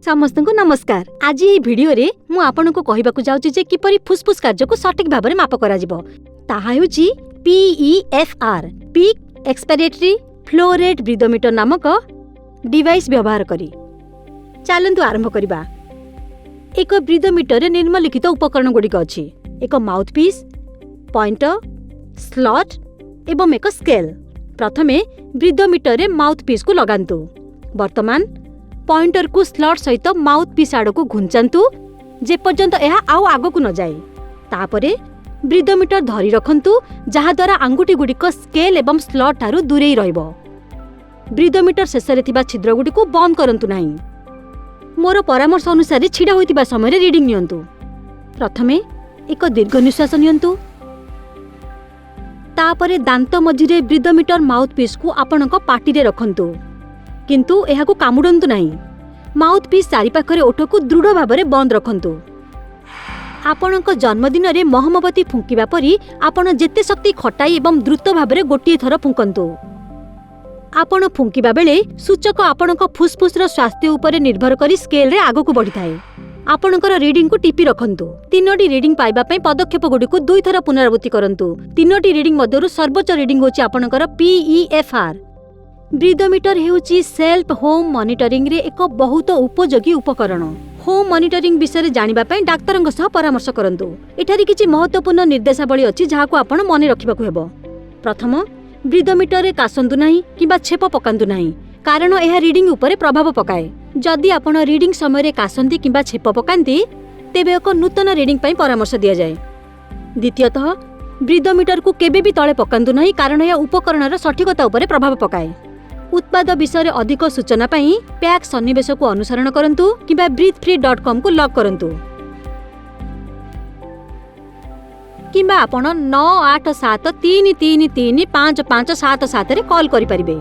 ସମସ୍ତଙ୍କୁ ନମସ୍କାର। ଆଜି ଏହି ଭିଡିଓରେ ମୁଁ ଆପଣଙ୍କୁ କହିବାକୁ ଯାଉଛି ଯେ କିପରି ଫୁସ୍ଫୁସ୍ କାର୍ଯ୍ୟକୁ ସଠିକ୍ ଭାବରେ ମାପ କରାଯିବ। ତାହା ହେଉଛି PEFR, peak expiratory flow rate breathometer ନାମକ ଡିଭାଇସ୍ ବ୍ୟବହାର କରି। ଚାଲନ୍ତୁ ଆରମ୍ଭ କରିବା। ଏକ ବ୍ରିଦୋମିଟରରେ ନିମ୍ନଲିଖିତ ଉପକରଣଗୁଡ଼ିକ ଅଛି: ଏକ ମାଉଥପିସ୍, ପଏଣ୍ଟର, ସ୍ଲଟ୍ ଏବଂ ଏକ ସ୍କେଲ୍। ପ୍ରଥମେ ବ୍ରିଦୋମିଟରରେ ମାଉଥପିସ୍କୁ ଲଗାନ୍ତୁ। ବର୍ତ୍ତମାନ ପଏଣ୍ଟରକୁ ସ୍ଲଟ୍ ସହିତ ମାଉଥପିସ୍ ଆଡ଼କୁ ଘୁଞ୍ଚାନ୍ତୁ, ଯେପର୍ଯ୍ୟନ୍ତ ଏହା ଆଉ ଆଗକୁ ନଯାଏ। ତାପରେ ବ୍ରିଦୋମିଟର ଧରି ରଖନ୍ତୁ, ଯାହାଦ୍ୱାରା ଆଙ୍ଗୁଠିଗୁଡ଼ିକ ସ୍କେଲ୍ ଏବଂ ସ୍ଲଟ୍ ଠାରୁ ଦୂରେଇ ରହିବ। ବ୍ରିଦୋମିଟର ଶେଷରେ ଥିବା ଛିଦ୍ରଗୁଡ଼ିକୁ ବନ୍ଦ କରନ୍ତୁ ନାହିଁ। ମୋର ପରାମର୍ଶ ଅନୁସାରେ ଛିଡ଼ା ହୋଇଥିବା ସମୟରେ ରିଡିଂ ନିଅନ୍ତୁ। ପ୍ରଥମେ ଏକ ଦୀର୍ଘ ନିଶ୍ୱାସ ନିଅନ୍ତୁ। ତାପରେ ଦାନ୍ତ ମଝିରେ ବ୍ରିଦୋମିଟର ମାଉଥପିସ୍କୁ ଆପଣଙ୍କ ପାଟିରେ ରଖନ୍ତୁ, କିନ୍ତୁ ଏହାକୁ କାମୁଡ଼ନ୍ତୁ ନାହିଁ। ମାଉଥପିସ୍ ଚାରିପାଖରେ ଓଠକୁ ଦୃଢ଼ ଭାବରେ ବନ୍ଦ ରଖନ୍ତୁ। ଆପଣଙ୍କ ଜନ୍ମଦିନରେ ମହମବତୀ ଫୁଙ୍କିବା ପରି ଆପଣ ଯେତେ ଶକ୍ତି ଖଟାଇ ଏବଂ ଦ୍ରୁତ ଭାବରେ ଗୋଟିଏ ଥର ଫୁଙ୍କନ୍ତୁ। ଆପଣ ଫୁଙ୍କିବା ବେଳେ ସୂଚକ ଆପଣଙ୍କ ଫୁସ୍ଫୁସ୍ର ସ୍ୱାସ୍ଥ୍ୟ ଉପରେ ନିର୍ଭର କରି ସ୍କେଲରେ ଆଗକୁ ବଢ଼ିଥାଏ। ଆପଣଙ୍କର ରିଡିଂକୁ ଟିପି ରଖନ୍ତୁ। ତିନୋଟି ରିଡିଂ ପାଇବା ପାଇଁ ପଦକ୍ଷେପଗୁଡ଼ିକୁ ଦୁଇଥର ପୁନରାବୃତ୍ତି କରନ୍ତୁ। ତିନୋଟି ରିଡିଂ ମଧ୍ୟରୁ ସର୍ବୋଚ୍ଚ ରିଡିଂ ହେଉଛି ଆପଣଙ୍କର ପିଇଏଫ୍ଆର୍। ବ୍ରିଦୋମିଟର ହେଉଛି ସେଲ୍ଫ ହୋମ୍ ମନିଟରିଂରେ ଏକ ବହୁତ ଉପଯୋଗୀ ଉପକରଣ। ହୋମ୍ ମନିଟରିଂ ବିଷୟରେ ଜାଣିବା ପାଇଁ ଡାକ୍ତରଙ୍କ ସହ ପରାମର୍ଶ କରନ୍ତୁ। ଏଠାରେ କିଛି ମହତ୍ତ୍ୱପୂର୍ଣ୍ଣ ନିର୍ଦ୍ଦେଶାବଳୀ ଅଛି, ଯାହାକୁ ଆପଣ ମନେ ରଖିବାକୁ ହେବ। ପ୍ରଥମ, ବ୍ରିଦୋମିଟରରେ କାଶନ୍ତୁ ନାହିଁ କିମ୍ବା ଛେପ ପକାନ୍ତୁ ନାହିଁ, କାରଣ ଏହା ରିଡିଂ ଉପରେ ପ୍ରଭାବ ପକାଏ। ଯଦି ଆପଣ ରିଡିଂ ସମୟରେ କାଶନ୍ତି କିମ୍ବା ଛେପ ପକାନ୍ତି, ତେବେ ଏକ ନୂତନ ରିଡିଂ ପାଇଁ ପରାମର୍ଶ ଦିଆଯାଏ। ଦ୍ୱିତୀୟତଃ, ବ୍ରିଦୋମିଟରକୁ କେବେ ବି ତଳେ ପକାନ୍ତୁ ନାହିଁ, କାରଣ ଏହା ଉପକରଣର ସଠିକତା ଉପରେ ପ୍ରଭାବ ପକାଏ। ଉତ୍ପାଦ ବିଷୟରେ ଅଧିକ ସୂଚନା ପାଇଁ ପ୍ୟାକ୍ ସନ୍ନିବେଶକୁ ଅନୁସରଣ କରନ୍ତୁ କିମ୍ବା ବ୍ରିଥ୍ ଫ୍ରି.କମ୍କୁ ଲଗ୍ କରନ୍ତୁ କିମ୍ବା ଆପଣ 9873335577ରେ କଲ୍ କରିପାରିବେ।